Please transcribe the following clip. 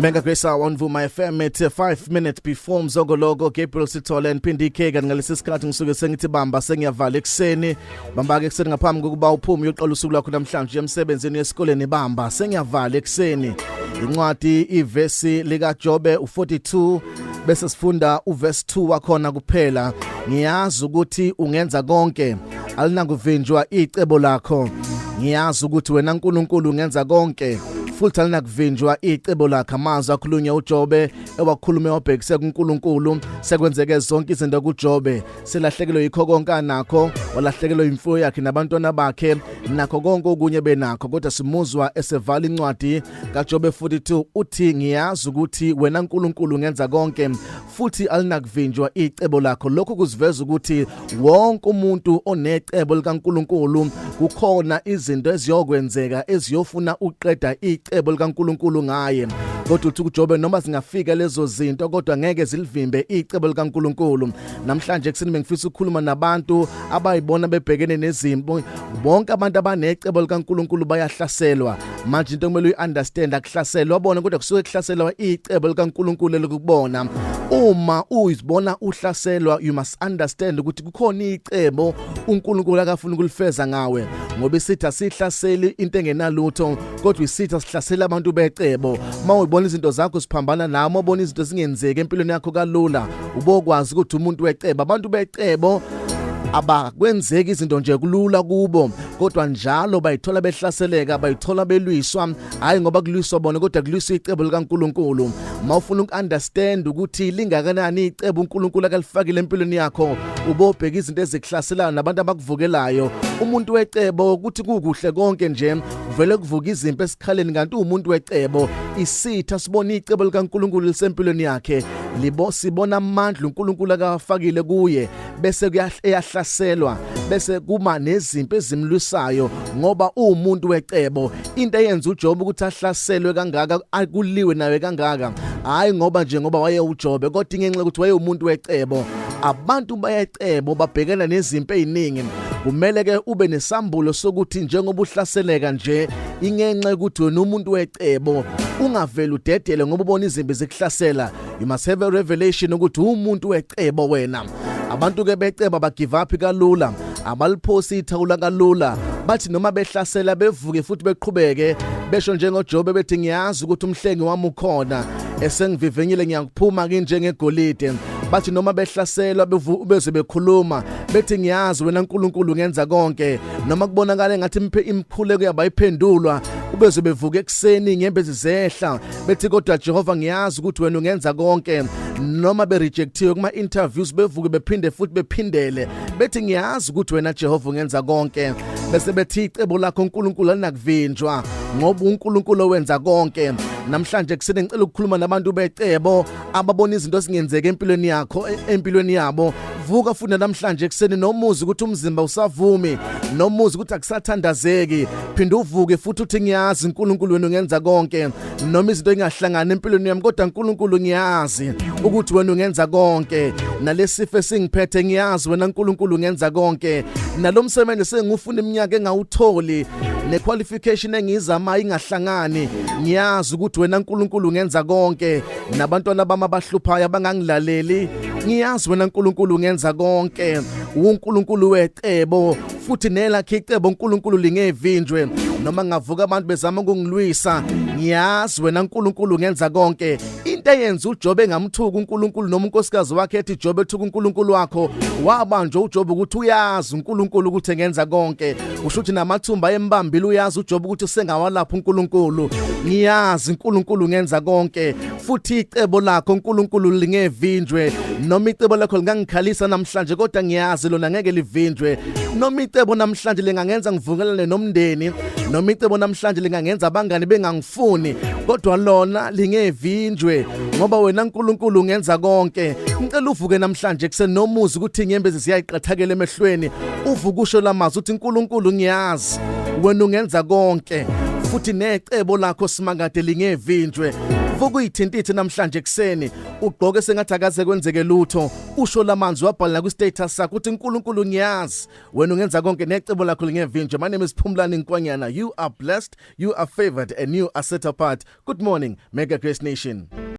Mega Grace on Vuma FM at 5 minutes before Mzogologo. Gabriel Sithole and Phindi K. Kanti ngalesi sikhathi ngisuke sengithi bamba, sengiyavala ekseni. Bamba ke ekseni ngaphambi kokuba uphume uyoqala usuku lwakho namhlanje emsebenzini, esikoleni. Bamba, sengiyavala ekseni. Incwadi ivesi lika Jobe u42, bese sifunda uverse 2 wakhona kuphela. Ngiyazi ukuthi ungenza konke, alinakuvinjwa icebo lakho. Ngiyazi ukuthi wena uNkulunkulu ungenza konke, futhi alinakuvinjwa icebo lakhe. Amazwi akhulunywa uJobe ewakhulume wabhekise kuNkulunkulu. Sekwenzeke zonke izinto kuJobe, selahlekelwe yikho konke anakho, walahlekelwe imfuyo yakhe nabantwana bakhe nakho konke okunye benakho, kodwa simuzwa esevala incwadi kaJobe 42 uthi, "Ngiyazi ukuthi wena uNkulunkulu ungenza konke, futhi alinakuvinjwa icebo lakho." Lokho kuziveza ukuthi wonke umuntu onecebo likaNkulunkulu, kukhona izinto eziyokwenzeka eziyofuna uqeda icebo likaNkulunkulu ngaye. Kodwa uthi kuJobe, noma zingafika lezo zinto, kodwa ngeke zilivimbe icebo likaNkulunkulu. Namhlanje ekuseni bengifisa ukukhuluma nabantu abayibona bebhekene nezimpo. Bonke abantu abanecebo likaNkulunkulu bayahlaselwa. Manje into okumele uyi-understand, akuhlaselwa bona, kodwa kusuke kuhlaselwa icebo likaNkulunkulu elikubona. Uma uyizibona uhlaselwa, you must understand ukuthi kukhona icebo uNkulunkulu akafuna ukulifeza ngawe, ngoba isitha sihlaseli into engenalutho, kodwa isitha sihlasela abantu becebo. Uma uyibona izinto zakho siphambana nawe, uma ubona izinto zingenzeki empilweni yakho kalula, ubokwazi ukuthi umuntu wecebo, abantu becebo abakwenzeki izinto nje kulula kubo, kodwa njalo bayithola behlaseleka, bayithola belwiswa, hayi ngoba kulwiswa bona, kodwa kulwiswa icebo likaNkuluNkulu. Mawufuna ukunderstand ukuthi lingakanani icebo uNkulunkulu akalifakile empilweni yakho, ubobheka izinto ezikuhlaselayo nabantu abakuvukelayo. Umuntu wecebo, ukuthi kukuhle konke nje, vele kuvuka izimpi esikhaleni, kanti umuntu wecebo, isitha sibona icebo likaNkuluNkulu lisempilweni yakhe, libo sibona amandla uNkulunkulu akawafakile kuye, bese kuyahlaselwa, bese kuma nezimpi ezimlwisayo, ngoba uwumuntu wecebo. Into eyenza uJobe ukuthi ahlaselwe kangaka, akuliwe naye kangaka, hayi ngoba nje ngoba waye uJobe, kodwa ingenxa ukuthi wayewumuntu wecebo. Abantu bayecebo babhekana nezimpi eziningi. Kumele ke ube nesambulo sokuthi njengoba uhlaseleka nje, ingenxa yokuthi wena umuntu wecebo. Ungaveli udedele ngoba ubona izimpi zikuhlasela. You must have a revelation ukuthi umuntu wecebo wena. Abantu ke beceba bagive up kalula, abaliphosi ithawula kalula. Bathi noma behlasela, bevuke futhi beqhubeke, besho njengoJobe bethi, "Ngiyazi ukuthi umhlengi wami ukhona, esengivivinyile ngiyakuphuma kinjengegolide." Bathi noma behlaselwa, beze bekhuluma bethi, "Ngiyazi wena uNkulunkulu ngenza konke." Noma kubonakala engathi imikhuleko yabayiphendulwa, ubeze bevuka ekuseni inyembezi zehla, bethi, "Kodwa Jehova, ngiyazi ukuthi wena ungenza konke." Noma berejectiwe kuma interviews, bevuke bephinde futhi bephindele, bethi, "Ngiyazi ukuthi wena Jehova ungenza konke." Bese bethi, "Icebo lakho uNkulunkulu alinakuvinjwa, ngoba uNkulunkulu owenza konke." Namhlanje kusene ngicela ukukhuluma nabantu becebo ababona izinto ezingenzeka empilweni yakho, empilweni yabo. Vuka futhi namhlanje ekuseni, nomuzi ukuthi umzimba usavumi, nomuzi ukuthi akusathandazeki, phinda uvuke futhi uthi, "Ngiyazi uNkulunkulu wena ungenza konke. Noma izinto engahlangana empilweni yami, kodwa uNkulunkulu, ngiyazi ukuthi wena ungenza konke. Nalesifo esingiphethe, ngiyazi wena uNkulunkulu ungenza konke. Nalomsebenzi sengufuna iminyaka engawutholi, nequalification engizama ingahlangani, ngiyazi ukuthi wena uNkulunkulu ungenza konke. Nabantwana bami abahluphayo abangangilaleli, ngiyazi wena uNkulunkulu ungenza konke. UNkulunkulu wecebo, futhi nelakhe icebo uNkulunkulu lingevinjwe. Noma ngavuka abantu bezama ukungilwisa, ngiyazi wena uNkulunkulu ungenza konke." Into eyenza uJobe engamthuka uNkulunkulu, noma unkosikazi wakhe ethi, "Jobe, thuka uNkulunkulu wakho," wabanjwa uJobe ukuthi uyazi uNkulunkulu ukuthi engenza konke. Usho ukuthi namathumba embambile, uyazi uJobe ukuthi usengawalapha uNkulunkulu. Ngiyazi uNkulunkulu ngenza konke, futhi icebo lakho uNkulunkulu lingevinjwe. Noma icebo lakho lingangikhalisa namhlanje, kodwa ngiyazi lona ngeke livinjwe. Noma icebo namhlanje lingangenza ngivukelane nomndeni, noma icebo namhlanje lingangenza abangani bengangifuni, kodwa lona lingevinjwe, ngoba wena uNkulunkulu ungenza konke. Ngicela uvuke namhlanje kusenomuzi ukuthi inyembezi ziyayiqathakela emehlweni, uvuke usho lamazwi uthi, "uNkulunkulu, ngiyazi wena ungenza konke, Futhi necebo lakho, Simakade, lingevinjwe. Vuka uyithintithe namhlanje ekuseni, ugqoke sengathi akaze kwenzeke lutho. Usho lamanzi wabhala ku status sakho uthi, "UNkulunkulu, ngiyazi wena ungenza konke, necebo lakho lingevinjwe." My name is Phumlani Nkwanyana. You are blessed, you are favored and you are set apart. Good morning, Mega Grace Nation.